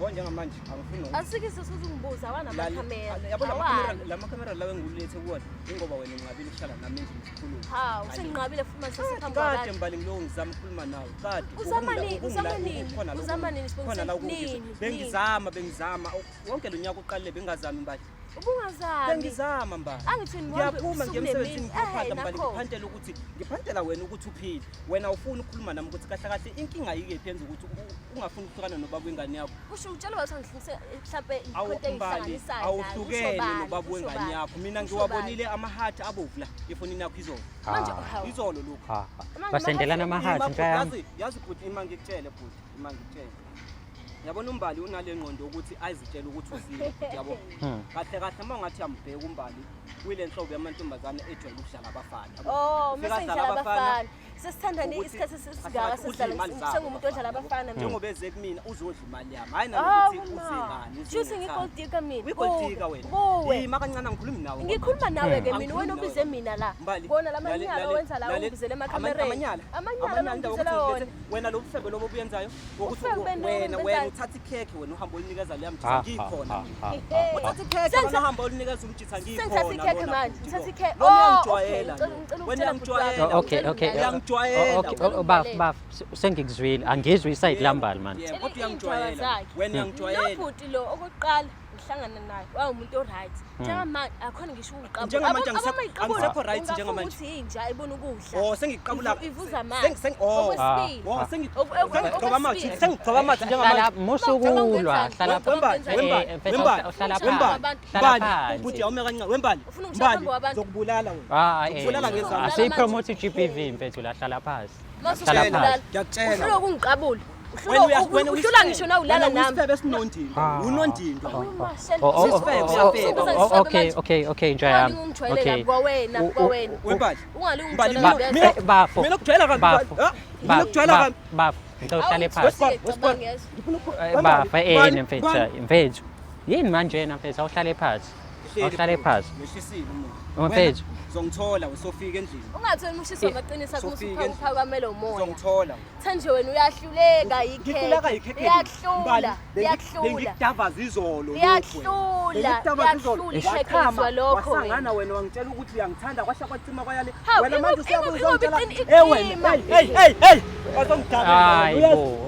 Yabo, njengamanje angifuni Asike sesuzungibuza awana amakhamera. Yabo, lamakhamera lawa engikulethe kuwona ingoba wena unqabile ukuhlala nami endlini sikhulume. Hawu, senginqabile futhi manje sesiphambi Kade kwakade. Mbali, ngiloku ngizama ukukhuluma nawe kade. Uzama nini? Uzama nini? Uzama nini, Sibongiseni? Khona la. Nini? Bengizama wonke lo nyaka uqalile, bengingazami, Mbali. Ubungazami. Bengizama, Mbali. Angithi wena Ngiyaphuma ngiye emsebenzini, ngiyophanda, Mbali. Nakho. Ngiphantela ukuthi ngiphantela wena ukuthi uphile. Wena ufuna ukukhuluma nami ukuthi kahle kahle inkinga yikephi yenza ukuthi ungafuni ukuhlukana nobaba wengane yakho. Kusho utshela wathi angihlukanise mhlambe Awu ikhonto Mbali, engihlanganisayo naye. awuhlukene Usho bani? nobaba Usho wengane bani? yakho. Mina Usho ngiwabonile amahathi abovu la efonini yakho izolo. Manje hawu. Izolo lokhu. Ha, Manje basendelana amahathi, nja yami. Yazi bhuti, ima ngikutshele bhuti, ima ngikutshele. Yabona, uMbali unale ngqondo yokuthi azitshele ukuthi uzile, yabo. Kahle kahle uma ungathi uyambheka uMbali, kuyile nhlobo yamantombazane ejwayele ukudlala abafana, yabo. Oh, Ufika mase adlala ngidlala abafana. Sesithandane ukuthi isikhathi esingaka kahle kahle udla sesidlala imali zabo sengumuntu odlala abafana mina. Njengoba eze kumina uzodla imali yami, hhayi Hawu nanokuthi uze ma. ngani. Shuthi ngiyi-gold digger mina. Uyi-gold digger wena. Kuwe. Yima kancane, angikhulumi nawe. Ngikhuluma nawe ke mina, wena Angikhulumi ubize nawe. mina la. Mbali, Kona la manyala owenza la ungibizele emakhamereni. Amanyala. Amanyala Amanyala ongibizela ukuthi wona. Wena lo bufebe lobo obuyenzayo wokuthi Ubufebe beni wena lobu wena engibenzayo? uthatha ikhekhe, wena uhamba olinikeza leya Ha, mjitha, ha, ngikhona ha, mina. ha, ha. Uthatha ikhekhe, wena uhamba olinikeza umjitha, Sengithatha ngikhona. ikhekhe Lona manje, bhuti ngithatha lo. ikhekhe. Lona Oh, uyangijwayela okay, lo. ngicela Wena ukutshela bhuti uyangijwayela. wami. Okay. Uyangijwayela. Okay, oh, baf baf, sengikuzwile. Angizwe i-side lambali man. Yebo, kodwa Iy'ndaba uyangijwayela. zakhe. Wena uyangijwayela. Lo bhuti lo, okokuqala ngihlangana naye wawumuntu o-right. Njengamanje akhona ngisho ukuqabula. Njengamanje angisekho right njengamanje. Ukuthi inja ibona ukudla. Oh, sengiqabula. Ivuza amanzi. Oh. Okwesibili. Oh, Okwesibili. sengigcoba amathe, sengigcoba amathe njengamanje. Hlala, musukulwa, hlala. Wembali, Wembali, Mfethu, Wembali, uhlala Wembali, phansi. Hlala Mbali, phansi. bhuti, awume kancane. Wembali, Ufuna ungishaya Mbali, phambi kwabantu? ngizokubulala wena. Ah, Ngizokubulala ngezandla. Asiyipromote i-GBV, mfethu la, hlala phansi. Mase Hlala usuyabulala. phansi. Ngiyakutshela. Uhlulwa ukungiqabula. Wena wena Uhlulwa ngisho na ulala wena nami. uyisifebe esinondindwa. Ah. Unondindwa. Oh, Sisifebe, oh, uyafeba. oh, okay, nja Ungalinge yami. ungijwayele Okay. kabi kwawena, kwawena. Wembali. Ungalinge Mbali, ungijwayele kabi. Bafo. Mina ukujwayela kabi. Bafo. Ha? Mina ukujwayela kabi. Bafo, ngicela uhlale phansi. Wesibani? Bafa, mfethu, mfethu. Yini manje yena, mfethu, awuhlale phansi. Awuhlale phansi. Ngehlisile umoya. Mfethu. Uzongithola usofika endlini. Ungatholi umushiso wamaqiniso akho. Sofika Usupha endlini. uphakamele umoya. Uzongithola. Manje wena uyahluleka. Ngihluleka Yikhekhe. yikhekhe. Iyakuhlula, iyakuhlula. Bengikudavaza izolo. Iyakuhlula, iyakuhlula ikhekhe izwa lokho wena. Wasangana wena, wangitshela ukuthi uyangithanda, kwasha kwacima kwayale. Hawu, Wena manje usuyabuza ingoba ungitshela. iqina- Eh wena, iqima. hey hey hey hey. Wasongidabela. Hayi bo.